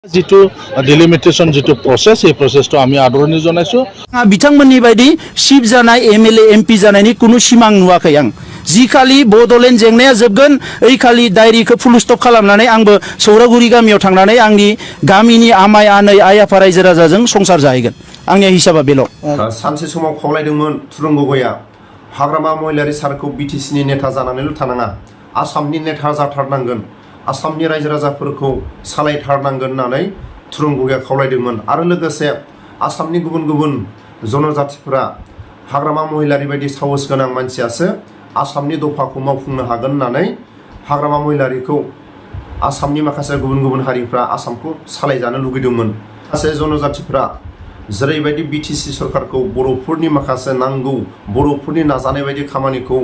जितु डिलिमिटेशन जितु प्रसेस ये प्रसेसखौ आमी आदरनि जनायसु बिथांमोननि बायदि सिप जानाय एमएलए एमपि जानायनि कुनु सिमां नुवाखै आं जि खालि बड'लेण्ड जेंनाया जोबगोन ओइ खालि डायरिखौ फुल स्टप खालामनानै आंबो सौरागुरि गामियाव थांनानै आंनि गामिनि आमाय आनै आइ आफा रायजो राजाजों संसार जाहैगोन आंनि हिसाबा बेल' सानसे समाव खावलायदोंमोन थुरुंगगया हाग्रामा महिलारि सारखौ बिटिसिनि नेता जानानैल' थानाङा आसामनि नेता जाथारनांगोन आसामनि रायजो राजाफोरखौ सालायथारनांगोन होननानै थुरुंगगया खावलायदोंमोन आरो लोगोसे आसामनि गुबुन गुबुन जनजातिफोरा हाग्रामा महिलारि बायदि साहस गोनां मानसियासो आसामनि दफाखौ मावफुंनो हागोन होननानै हाग्रामा महिलारिखौ आसामनि माखासे गुबुन गुबुन हारिफ्रा आसामखौ सालायजानो लुगैदोंमोन माखासे जनजातिफ्रा जेरैबायदि बिटिसि सरकारखौ बर'फोरनि माखासे नांगौ बर'फोरनि नाजानाय बायदि खामानिखौ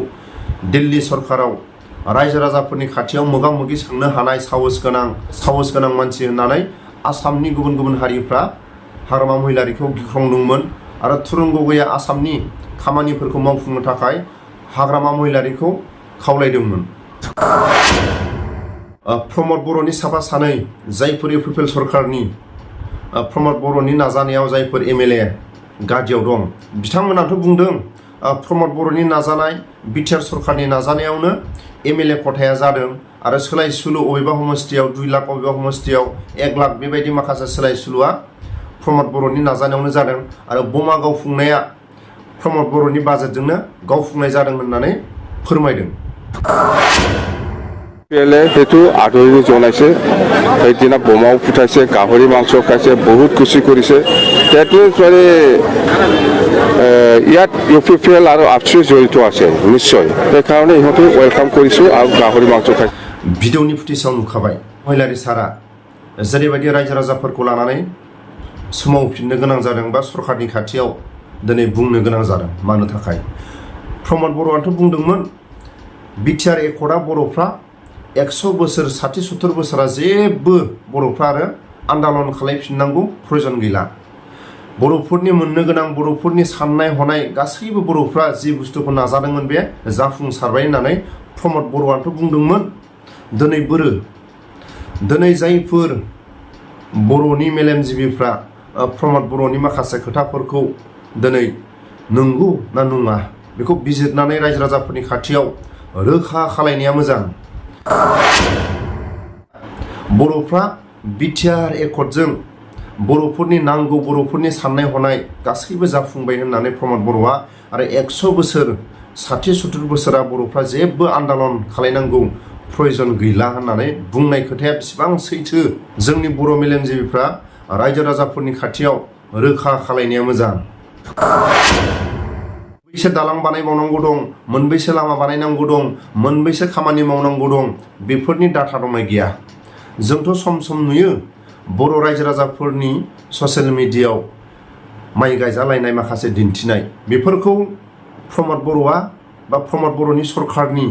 दिल्ली सरकाराव रायजो राजाफोरनि खाथियाव मोगा मोगि सोंनो हानाय साहस गोनां मानसि होननानै आसामनि गुबुन गुबुन हारिफ्रा हाग्रामा महिलारिखौ गिख्रंदोंमोन आरो थुरुंगगया आसामनि खामानिफोरखौ मावफुंनो थाखाय हाग्रामा महिलारिखौ खावलायदोंमोन प्रमद बर'नि साफा सानै जायफोर इउपिपिएल सरकारनि प्रमद बर'नि नाजानायाव जायफोर एमएलए गादियाव दं बिथांमोनाथ' बुंदों प्रमद बर'नि नाजानाय बिटिआर सरकारनि नाजानायावनो एमएलए खथाया जादों आरो सोलाय सुलु अबेबा हमस्टियाव 2 लाख अबेबा हमस्टियाव 1 लाख बेबायदि माखासे सोलाय सुलुआ प्रमद बर'नि नाजानायावनो जादों आरो बमा गावफुंनाया प्रमद बर'नि बाजेटजोंनो गावफुंनाय जादों होननानै फोरमायदों পেলে সেইটো আদৰণি জনাইছে সেইদিনা বোমাও ফুটাইছে গাহৰি মাংস খাইছে বহুত খুচি কৰিছে সেইটো মানে ইয়াত ইউপিপিএল আৰু আপচি জড়িত আছে নিশ্চয় সেইকাৰণে ইহঁতে ওয়েলকাম কৰিছো আৰু গাহৰি মাংস খাই ভিডিঅ'नि फुटेजाव नुखाबाय महिलारि सारा जेरैबायदि रायजो राजाफोरखौ लानानै सोमावफिननो गोनां जादों बा सरकारनि खाथियाव दिनै बुंनो गोनां जादों मानो थाखाय प्रमद बर'आथ' बुंदोंमोन बिटिआर एकर्डआ बर'फ्रा 100 बोसोर 60-70 बोसोरा जेबो बर'फ्रा आरो आन्दालन खालामफिननांगौ प्रयोजन गैला बर'फोरनि मोननो गोनां बर'फोरनि साननाय हनाय गासैबो बर'फ्रा जि बुस्थुखौ नाजादोंमोन बे जाफुंसारबाय होननानै प्रमद बर'आथ' बुंदोंमोन दिनै जायफोर बर'नि मेलेमजिबिफ्रा प्रमद बर'नि माखासे खोथाफोरखौ दिनै नंगौ ना नङा बेखौ बिजिरनानै रायजो राजाफोरनि खाथियाव रोखा खालायनाया मोजां बर'फ्रा बिटिआर एकर्डजों बर'फोरनि नांगौ बर'फोरनि साननाय हनाय गासैबो जाफुंबाय होननानै प्रमद बर'आ आरो 100 बोसोर 60-70 बोसोरा बर'फ्रा जेबो आन्दालन खालायनांगौ प्रयोजन गैला होननानै बुंनाय खोथाया बेसेबां सैथो जोंनि बर' मेलेमजिबिफ्रा रायजो राजाफोरनि खाथियाव रोखा खालायनाया मोजां मोनबेसे दालां बानायबावनांगौ दं मोनबेसे लामा बानायनांगौ दं मोनबेसे खामानि मावनांगौ दं बेफोरनि डाटा दंना गैया जोंथ' सम नुयो बर' रायजो राजाफोरनि ससियेल मिडियायाव माइ गायजालायनाय माखासे दिन्थिनाय बेफोरखौ प्रमद बर'आ बा प्रमद बर'नि सरकारनि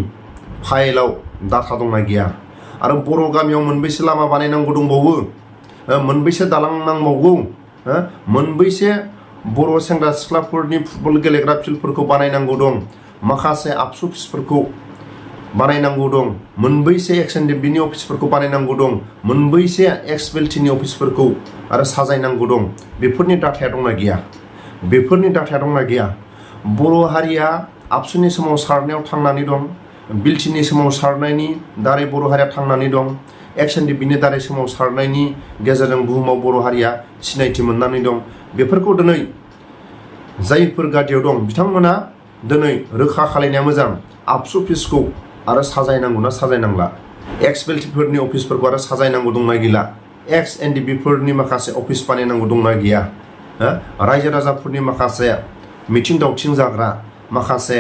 फाइलाव डाटा दंना गैया आरो बर' गामियाव मोनबेसे लामा बानायनांगौ दंबावो मोनबेसे दालां नांबावगौ मोनबेसे बर' सेंग्रा सिख्लाफोरनि फुटबल गेलेग्रा फिल्डफोरखौ बानायनांगौ दं माखासे आबसु अफिसफोरखौ बानायनांगौ दं मोनबेसे एक्स एनडिएफबिनि अफिसफोरखौ बानायनांगौ दं मोनबेसे एक्स बेल्टिनि अफिसफोरखौ आरो साजायनांगौ दं बेफोरनि डाटाया दंना गैया बर' हारिया आबसुनि सोमावसारनायाव थांनानै दं बिल्टिनि सोमावसारनायनि दारै बर' हारिया थांनानै दं एक्स एनडिएफबिनि दारै सोमावसारनायनि गेजेरजों बुहुमाव बर' हारिया सिनायथि मोननानै दं बेफोरखौ दिनै जायफोर गादियाव दं बिथांमोना दिनै रोखा खालायनाया मोजां आबसु अफिसखौ आरो साजायनांगौ ना साजायनांला एक्स बेल्टिफोरनि अफिसफोरखौ आरो साजायनांगौ दंना गैला एक्स एनडिएफबिफोरनि माखासे अफिस बानायनांगौ दंना गैया रायजो राजाफोरनि माखासे मिथिं दावथिं जाग्रा माखासे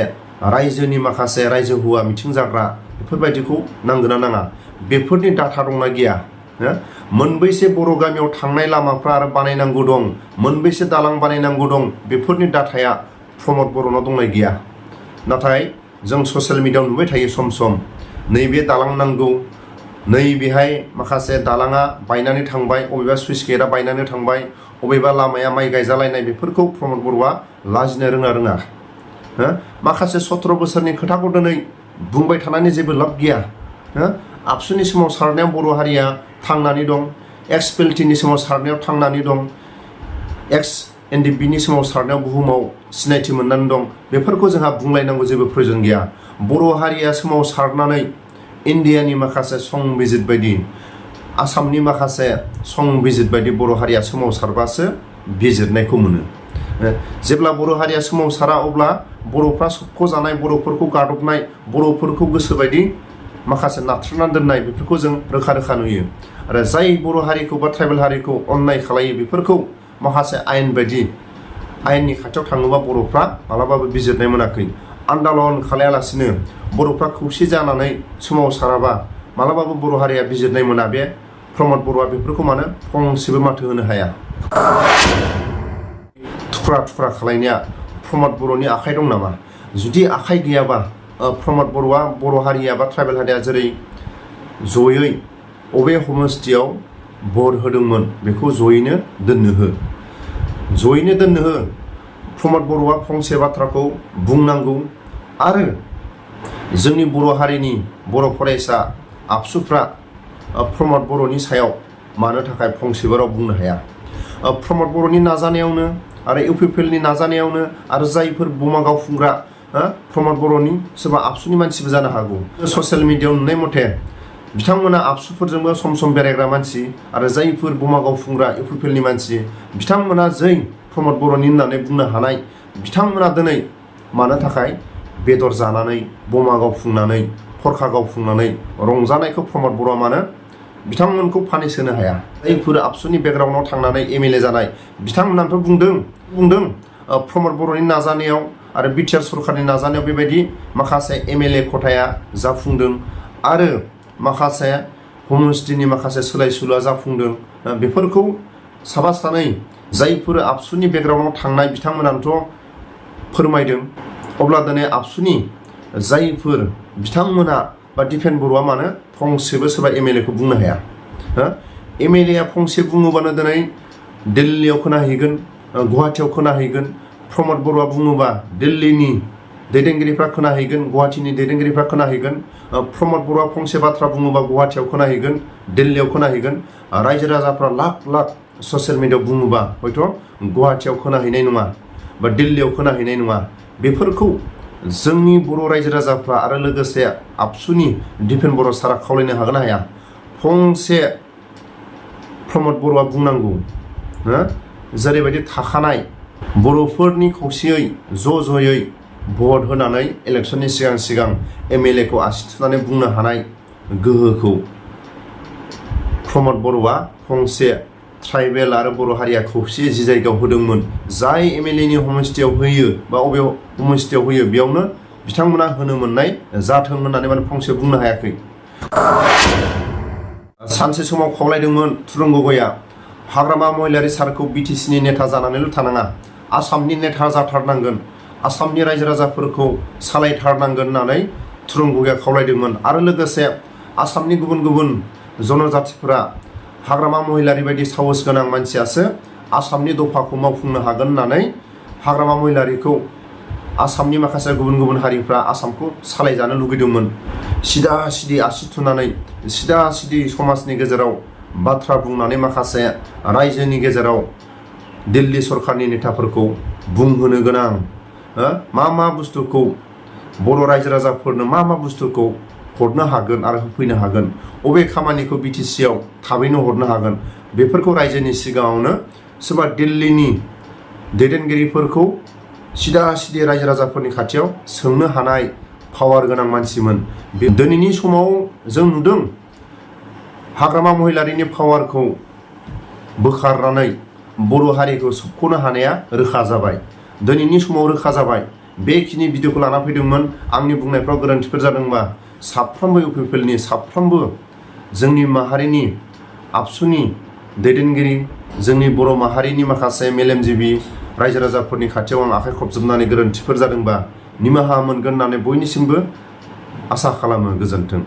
रायजोनि माखासे रायजो हुवा मिथिं जाग्रा बेफोरबायदिखौ नांगोन ना नाङा बेफोरनि डाटा दंना गैया मोनबेसे बर' गामियाव थांनाय लामाफ्रा आरो बानायनांगौ दं मोनबेसे दालां बानायनांगौ दं बेफोरनि डाटाया प्रमद बर'नाव दंना गैया नाथाय जों ससियेल मिडियायाव नुबाय थायो सम नैबे दालां नांगौ नैबेहाय माखासे दालाङा बायनानै थांबाय अबेबा सुइस गेटआ बायनानै थांबाय अबेबा लामाया माइ गायजालायनाय बेफोरखौ प्रमद बर'आ लाजिनो रोङा माखासे 17 बोसोरनि खोथाखौ दिनै बुंबाय थानानै जेबो लाब गैया आबसुनि सोमावसारनायाव बर' हारिया थांनानै दं एक्स पेल्टिनि सोमावसारनायाव थांनानै दं, एक्स एनडिपिनि सोमावसारनायाव बुहुमाव सिनायथि मोननानै दं। बेफोरखौ जोंहा बुंलायनांगौ जेबो प्रयोजन गैया। बर' हारिया सोमावसारनानै इन्डियानि माखासे संबिजित बायदि, आसामनि माखासे संबिजित बायदि बर' हारिया सोमावसारबासो बिजिरनायखौ मोनो। जेब्ला बर' हारिया सोमावसारा अब्ला बर'फ्रा सोबख'जानाय, बर'फोरखौ गादबनाय, बर'फोरखौ गोसोबायदि माखासे नाथ्रोदनानै दोननाय बेफोरखौ जों रोखा रोखा नुयो। आरो जाय बर' हारिखौ बा ट्राइबेल हारिखौ अननाय खालायो बेफोरखौ माखासे आयेन बायदि आयेननि खाथियाव थाङोबा बर'फ्रा मालाबाबो बिजिरनाय मोनाखै। आन्दालन खालायालासिनो बर'फ्रा खौसे जानानै सोमावसाराबा मालाबाबो बर' हारिया बिजिरनाय मोना। बे प्रमद बर'आ बेफोरखौ मानो फंसेबो माथो होनो हाया। थुख्रा थुख्रा खालायनाया प्रमद बर'नि आखाइ दं नामा? जुदि आखाइ गैयाबा प्रमद बर'आ बर' हारिया बा ट्राइबेल हारिया जेरै जयै अबे हमस्टियाव भट होदोंमोन बेखौ जयैनो दोननो हो, जयैनो दोननो हो। प्रमद बर'आ फंसे बाथ्राखौ बुंनांगौ आरो जोंनि बर' हारिनि बर' फरायसा आबसुफ्रा प्रमद बर'नि सायाव मानो थाखाय फंसेबो राव बुंनो हाया? प्रमद बर'नि नाजानायावनो आरो इउपिपिएलनि नाजानायावनो आरो जायफोर बमा गावफुंग्रा प्रमद बर'नि सोरबा आबसुनि मानसिबो जानो हागौ। ससियेल मिडियायाव नुनाय मथे बिथांमोना आबसुफोरजोंबो सम सम बेरायग्रा मानसि आरो जायफोर बमा गावफुंग्रा इउपिपिएलनि मानसि बिथांमोना जै प्रमद बर'नि होननानै बुंनो हानाय बिथांमोना दिनै मानो थाखाय बेदर जानानै, बमा गावफुंनानै, फरखा गावफुंनानै रंजानायखौ प्रमद बर'आ मानो बिथांमोनखौ पानिस होनो हाया? जायफोर आबसुनि बेकग्राउन्डआव थांनानै एमएलए जानाय बिथांमोनाथ' बुंदों प्रमद बर'नि नाजानायाव आरो बिटिआर सरकारनि नाजानायाव बेबायदि माखासे एमएलए खथाया जाफुंदों आरो माखासे हमस्टिनि माखासे सोलाय सोल'आ जाफुंदों। बेफोरखौ साफा सानै जायफोर आबसुनि बेकग्राउन्डआव थांनाय बिथांमोनानोथ' फोरमायदों। अब्ला दिनै आबसुनि जायफोर बिथांमोना बा दिपेन बर'आ मानो फंसेबो सोरबा एमएलएखौ बुंनो हाया? एमएलएआ फंसे बुङोबानो दिनै दिल्लीयाव खोनाहैगोन, गुवाहाटियाव खोनाहैगोन। प्रमद बर'आ बुङोबा दिल्लीनि दैदेनगिरिफ्रा खोनाहैगोन, गुवाहाटिनि दैदेनगिरिफ्रा खोनाहैगोन। प्रमद बर'आ फंसे बाथ्रा बुङोबा गुवाहाटियाव खोनाहैगोन, दिल्लीयाव खोनाहैगोन। रायजो राजाफ्रा लाख लाख ससियेल मिडियायाव बुङोबा हयथ' गुवाहाटियाव खोनाहैनाय नङा बा दिल्लीयाव खोनाहैनाय नङा। बेफोरखौ जोंनि बर' रायजो राजाफ्रा आरो लोगोसे आबसुनि दिपेन बर' सारा खावलायनो हागोन ना हाया? फंसे प्रमद बर'आ बुंनांगौ। जेरैबायदि थाखानाय बर'फोरनि खौसेयै ज'यै भट होनानै इलेक्सननि सिगां एमएलएखौ आसि थुनानै बुंनो हानाय गोहोखौ प्रमद बर'आ फंसे ट्राइबेल आरो बर' हारिया खौसे जि जायगायाव होदोंमोन, जाय एमएलएनि हमस्टियाव होयो बा अबे हमस्टियाव होयो बेयावनो बिथांमोना होनो मोननाय जाथों होननानै माने फंसे बुंनो हायाखै। सानसे समाव खावलायदोंमोन तुरुं गगैआ हाग्रामा महिलारि सारखौ बिटिसिनि नेता जानानैल' थानाङा, आसामनि नेता जाथारनांगोन, आसामनि रायजो राजाफोरखौ सालायथारनांगोन होननानै तुरुं गगैआ खावलायदोंमोन। आरो लोगोसे आसामनि गुबुन गुबुन जनजातिफोरा हाग्रामा महिलारि बायदि साहस गोनां मानसियासो आसामनि दफाखौ मावफुंनो हागोन होननानै हाग्रामा महिलारिखौ आसामनि माखासे गुबुन गुबुन हारिफ्रा आसामखौ सालायजानो लुगैदोंमोन। सिदा सिदि आसि थुनानै सिदा सिदि समाजनि गेजेराव बाथ्रा बुंनानै माखासे रायजोनि गेजेराव दिल्ली सरकारनि नेताफोरखौ बुंहोनो गोनां मा बुस्थुखौ बर' रायजो राजाफोरनो मा बुस्थुखौ हरनो हागोन आरो होफैनो हागोन, अबे खामानिखौ बिटिसिआव थाबैनो हरनो हागोन, बेफोरखौ रायजोनि सिगाङावनो सोरबा दिल्लीनि दैदेनगिरिफोरखौ सिदा सिदि रायजो राजाफोरनि खाथियाव सोंनो हानाय पावार गोनां मानसिमोन। दिनैनि समाव जों नुदों हाग्रामा महिलारिनि पावारखौ बोखारनानै बर' हारिखौ सोबख'नो हानाया रोखा जाबाय। दिनैनि समाव रोखा जाबाय। बेखिनि भिडिअखौ लाना फैदोंमोन। आंनि बुंनायफ्राव गोरोन्थिफोर जादोंबा साफ्रोमबो इउपिपिएलनि साफ्रोमबो जोंनि माहारिनि आबसुनि दैदेनगिरि, जोंनि बर' माहारिनि माखासे मेलेमजिबि रायजो राजाफोरनि खाथियाव आं आखाइ खबजोबनानै गोरोन्थिफोर जादोंबा निमाहा मोनगोन होननानै बयनिसिमबो आसा खालामो। गोजोन्थों।